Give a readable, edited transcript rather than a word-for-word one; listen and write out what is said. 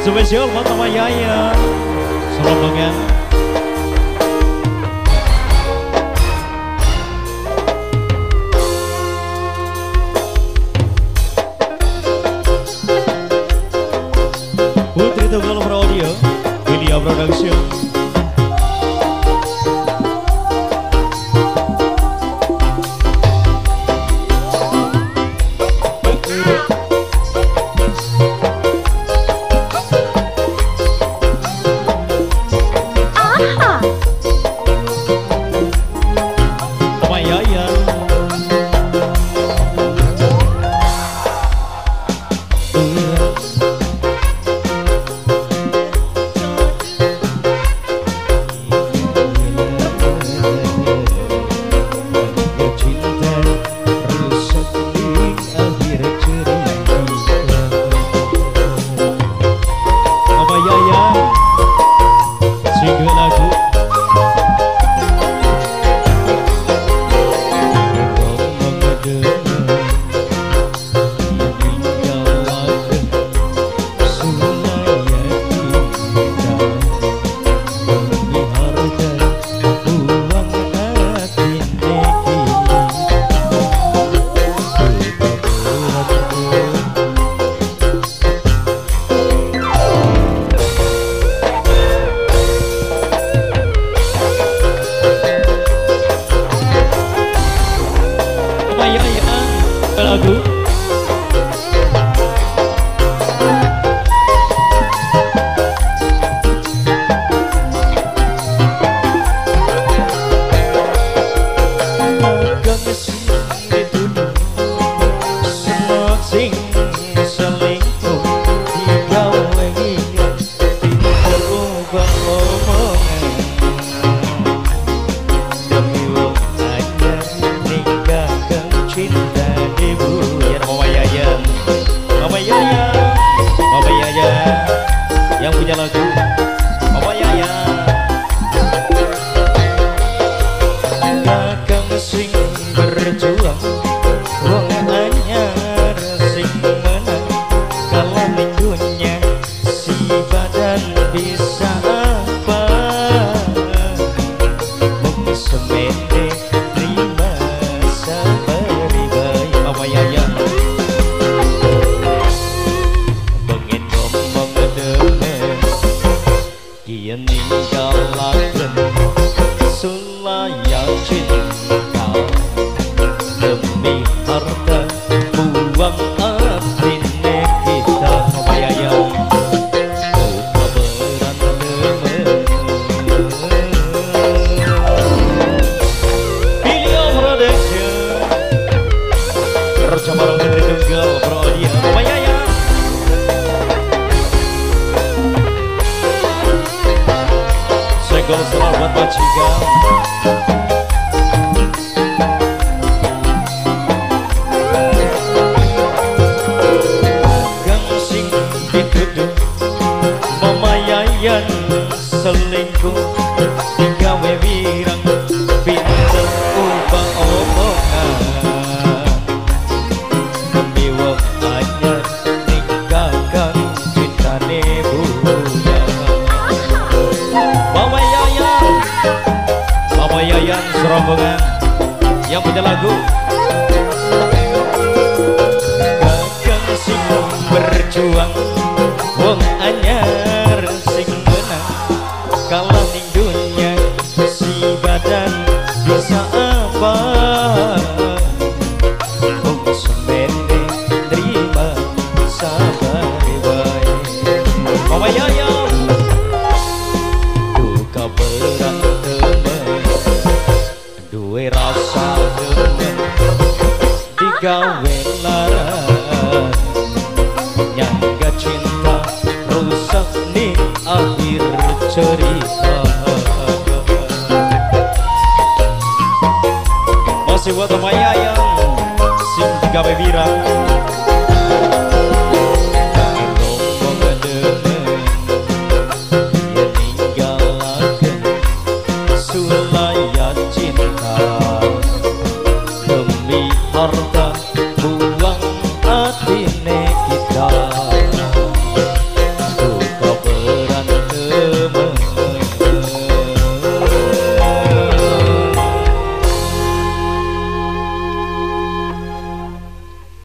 Spesial buat Mama Yaya Surabaya. Putri Tunggal Pro Audio, Ilya Production. Yang punya lagu Mama Yaya. Kakang sing berjuang, wong anyar sing menang. Kalau minggunya si badan bisa apa? Mung semene terima sabari bae. Mama Yaya. Pengen ngomong demen, kian ninggalaken sulaya cinta. Demi harta buang atine kita. Mama Yaya. Ilya Production kerja bareng Putri Tunggal Pro Audio. Mama Yaya. Senggol selamat majikan. Gang sing dituduh Mama Yayan selingkuh, digawe wirang pinter ubah omongan. Demi wong anyar ninggalkan cintane buyar. Mama Yayan, Mama Yayan serombongan yang punya lagu. Kakang sing berjuang, wong anyar sing menang. Kalah ning dunya si badan bisa apa? Wong semene terima sabar bae. Mama Yayan. Duka berat temen, duwe rasa demen, digawe lara. Nyangga cinta rusak nih akhir cerita. Masih buat Mama Yayan sing digawe wirang. Ngomong demen, ya ninggalaken sulaya cinta. Demi harta buang atine kita.